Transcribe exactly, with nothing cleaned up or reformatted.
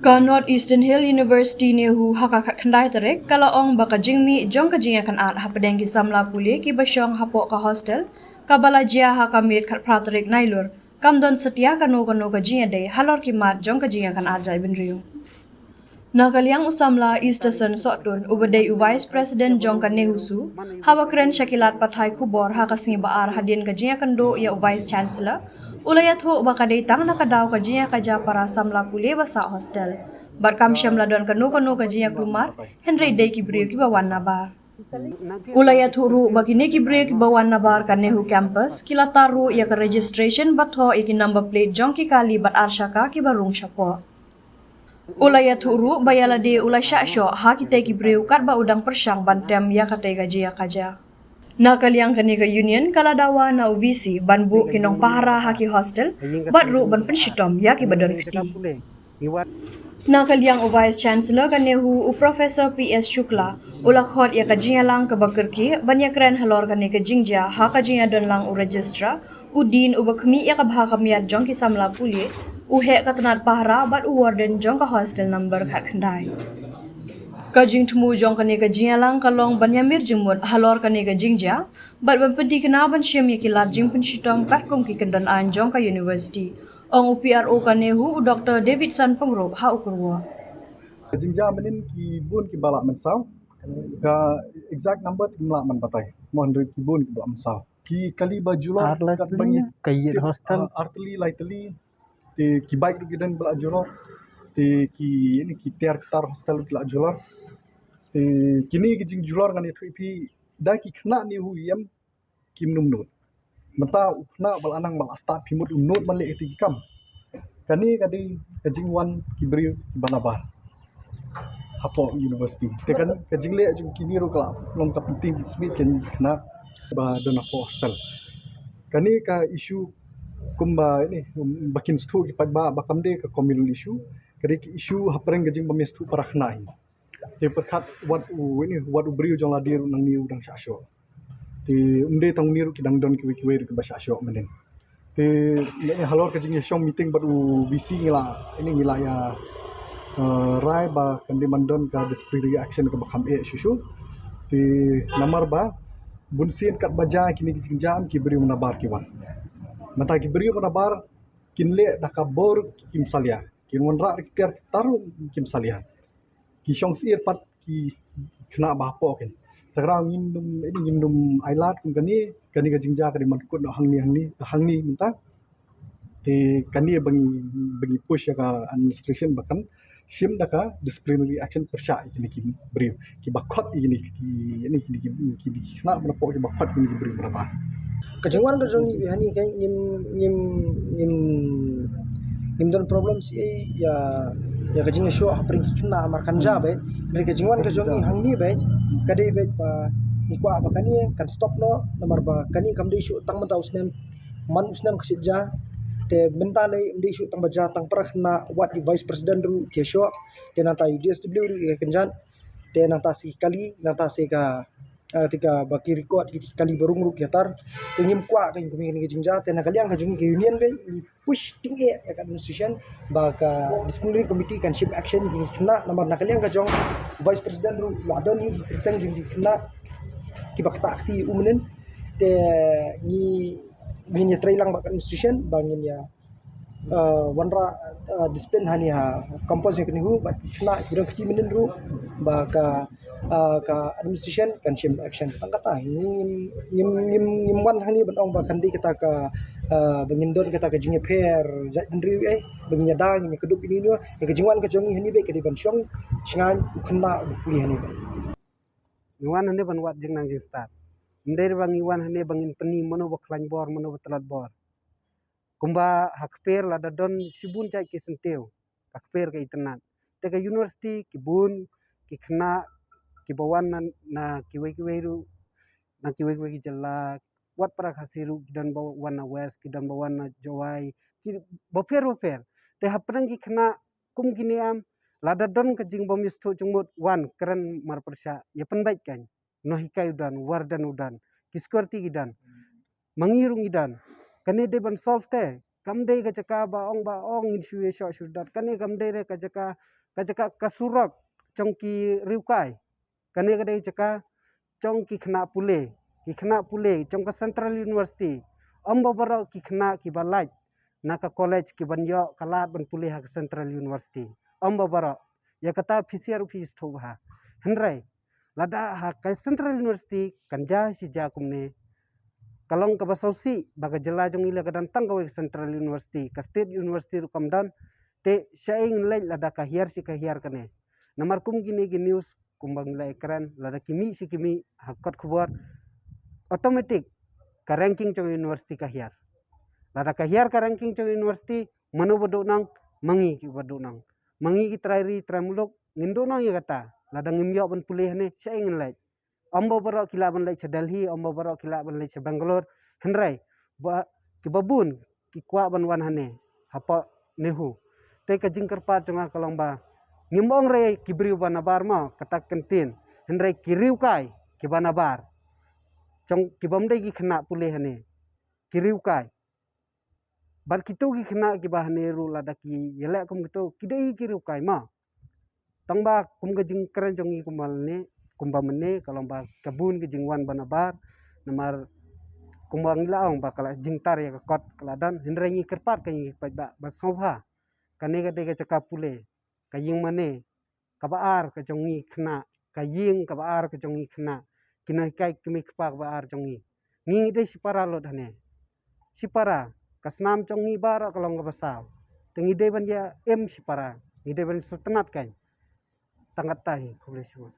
Ka North Eastern Hill University NEHU ha ka khatkhyndai tarik ka la ong ba ka jingmih jong ka jingïakynad hapdeng ki samla pule kiba shong hapoh ka hostel kaba la jia ha ka miet khatphra tarik Nailur kam don satia kano kano ka jingïadei halor ki mat jong ka jingïakynad jaitbynriew. Na ka liang u samla Easterson Sohtun uba dei u Vice President jong ka NEHUSU, haba kren sha ki lad pathai khubor ha ka sngi Ba-ar hadien ka jingïakynduh ïa u Vice Chancellor, u la ïathuh ba ka dei tang na ka daw ka jingïakajia para samla pule ba sah hostel. Bad kam shym la don kano kano ka jingïakulmar, hynrei dei ki briew kiba wan nabar. U la ïathuh ruh ba kine ki briew kiba wan nabar ka NEHU campus ki la tar ruh ïa ka registration bad thoh ïa ki number plate jong ki kali bad arshaka kiba rung shapoh. U la ïathuh ruh ba ïa lade u la shah shoh ha kitei ki briew katba u dang pyrshang ban tem ïa katei ka jingïakajia. Na ka liang kane ka union ka la dawa na u VC ban buh ki nongpahara ha ki hostel bad ruh ban pynshitom ïa kiba don kti. Na ka liang u Vice Chancellor ka NEHU u Professor P S Shukla u la khot ïa ka jingïalang kaba kyrkieh ban ïakren halor kane ka jingjia ha ka jingïadonlang u Registrar, u Dean uba khmih ïa ka bha ka miat jong ki samla pule, u heh ka tnat pahara bad u Warden jong ka hostel number khatkhyndai. Ka jingthmu jong kane ka jingïalang ka long ban ïamir jingmut halor kane ka jingjia bad ban pynthikna ban shim ïa ki lad jingpynshitom katkum ki kyndon aiñ jong ka university, ong u PRO ka NEHU u Doctor Davidson Pyngrope ha u kyrwoh. Ka jingjia mynnin ki bun kiba lah mynsaw. Ka exact number te ngim lah ban batai. Mo hynrei ki bun kiba lah mynsaw. Ki kali ba julor, ar lai katba ngi, ka ïit tip, hostel, ah, ar tylli lai tylli. Te ki bike ruh ki don ba lah julor. Te ki, ïa ni, ki tiar ki tar hostel ki lah julor. Te kine ki jingjulor ngan ïathuh ïa phi da ki khynnah NEHU ïem kim nud. Mynta u khynnah ba la nang ba la start phi mut u nud ban leh ïa ki kam. Kane ka dei ka jingwan ki briew kiba nabar hapoh university. Te kan ka jingleh jong kine ruh ka la long ka pynting smiej ki khynnah ba don hapoh hostel. Kane ka issue kumba, ïa ni, ba kin sngewthuh ki paidbah ba kam dei ka communal issue. Ka dei ka issue hapdeng ka jingbym sngewthuh para khynnah hi. Te pyrkhat wat u, ïa ni, wat u briew jong lade ruh nangne u dang shah shoh. Te ym dei tang une ruh, ki dang don kiwei kiwei ruh kiba shah shoh mynnin. Te, ïa ni, halor ka jingïashong meeting bad u VC ngi la, ïa ni, ngi la ïa, eh, rai ba kan dei ban don ka disciplinary action kaba kham eh shuh shuh. Te namar ba bunsien katba jia kine ki jingjia ki briew nabar ki wan. Mynta ki briew nabar kin leh da ka bor kim salia. Kin wanrah da ki tiar ki tar ruh kim salia. Ki shong syier pat ki khynnah ba hapoh kin. Te kata ngim dum, ïa ni, ngim dum ailad kum kane, kane ka jingjia ka dei ban kut noh hangne, hangne, hangne mynta. Te kane ba ngi, ba ngi push ïa ka administration ba kan shim da ka disciplinary action pyrshah ïa kine ki briew kiba khot ïa kine ki, ïa ni, kine ki, kine ki khynnah ba napoh kiba khot ïa kine ki briew ba nabar. Ka jingwan ka jong ngi hangne ka ngim, ngim, ngim, ngim don problem shi ïa, ïa ka jingïashoh hapdeng ki khynnah namar kan jia beit. Hynrei ka jingwan ka jong ngi hangne beit ka dei beit ba ngi kwah ba kane kan stop noh namar ba kane kam dei shuh tang mynta u snem, man u snem ka shit jia. Te mynta lei ym dei shuh tang ba jia tang para khynnah, wat u vice president ruh ki ïashoh. Te nangta u DSW ruh ki kynjat. Te nangta shi kali, nangta shi ka, ah, te kaba ki record ki kali ba rung ruh ki ïatar. Te ngim kwah ka, ngim kwah kane ka jingjia. Te na ka liang ka jong ngi ka union ka ngi push tyngeh ïa ka administration ba ka disciplinary committee kan shim action ïa kine ki khynnah namar na ka liang ka jong vice president ruh la don ïa ki kyrteng jong ki khynnah kiba ktah kti ïa u mynnin. Te ngi, ngin ïatreilang bad ka administration ba ngin ïa, uh, wanrah, uh, discipline hangne ha campus jong ka NEHU bad ki khynnah kiba don kti mynnin ruh ba ka, uh, ka administration kan shim action. Tang kata, ngim, ngim, ngim, ngim wan hangne ban ong ba kan dei kata ka, uh, ba ngin don kata ka jingïapher jaitbynriew eh, ba ngin ïada, ngin ïakdup ïa ino ino. Ïa ka jingwan ka jong ngi hangne beit ka dei ban shong shngaiñ u khynnah uba pule hangne beit. Ngi wan hangne ban wad jingnang jingstad. Ym dei ba ngi wan hangne ba ngin pyni mano ba khlaiñ bor, mano ba tlot bor. Kumba ha kper lada don shibun jait ki syntiew, ka kper ka itynnad. Te ka university, ki bun ki khynnah kiba wan na, na kiwei kiwei ruh, na kiwei kiwei ki jylla, wat para Khasi ruh, ki don ba wan na West, ki don ba wan na Jowai, ki bapher bapher. Te hapdeng ki khynnah kum kine, am, lada don ka jingbym sngewthuh jingmut, wan kren marpyrshah, ïa pynbeit kan. Nonghikai u don, warden u don, ki security ki don. Ma ngi ruh ngi don. Kane dei ban solve te. Kam dei ka jaka ba ong ba ong ngin shu ïashoh shu dat. Kane kam dei re ka jaka ka jaka ka surok jong ki riewkai. Kane ka dei jaka jong ki khynnah pule, ki khynnah pule jong ka Central University. Ym ba baroh ki khynnah kiba lait na ka college ki ban ïoh ka lad ban pule ha ka Central University. Ym ba baroh. Ïa kata phi sngewthuh, phi sngewthuh bha. Hynrei lada ha ka Central University kan jia shi jia kumne, ka long kaba sngewsih ba ka jylla jong ngi la ka don tang kawei ka Central University, ka State University ruh kam don. Te shaei ngin leit lada ka hiar shi ka hiar kane. Namar kum kine ki news kumba ngi la ïakren, lada ki mih shi ki mih ha kot khubor, automatic ka ranking jong university ka hiar. Lada ka hiar ka ranking jong university, mano ba duh nang? Ma ngi kiba duh nang. Ma ngi ki trai ri trai muluk ngin duh nang ïa kata. Lada ngim ïoh ban pule hangne, shaei ngin leit? Ym ba baroh ki lah ban leit sha Delhi, ym ba baroh ki lah ban leit sha Bangalore. Hynrei ba kiba bun ki kwah ban wan hangne hapoh NEHU. Te ka jingkyrpad jong nga ka long ba ngim ong re ki briew ba nabar mo, kata ka ktien. Hynrei ki riewkai kiba nabar, jong kibym dei ki khynnah pule hangne, ki riewkai. Bad kito ki khynnah kiba hangne ruh lada ki ïaleh kum kito, ki dei ki riewkai mo. Tang ba kum ka jingkren jong ngi kumba ne, kumba mynne, ka long ba ka bun ka jingwan ba nabar. Namar kumba ngi la ong ba ka la jingtar ïa ka kot ka la don, hynrei ngi kyrpad ka ngi paidbah ba sngewbha. Kane ka dei ka jaka pule, ka ïing mane kaba ar ka jong ngi khynnah, ka ïing kaba ar ka jong ngi khynnah, ki nonghikai kmie kpa kaba ar jong ngi. Ngi ngi dei shipara lut hangne. Shipara, ka snam jong ngi baroh ka long kaba saw. Te ngi dei ban ïa im shipara, ngi dei ban sngewtynnat kein. Tang katta hi, khublei shibun.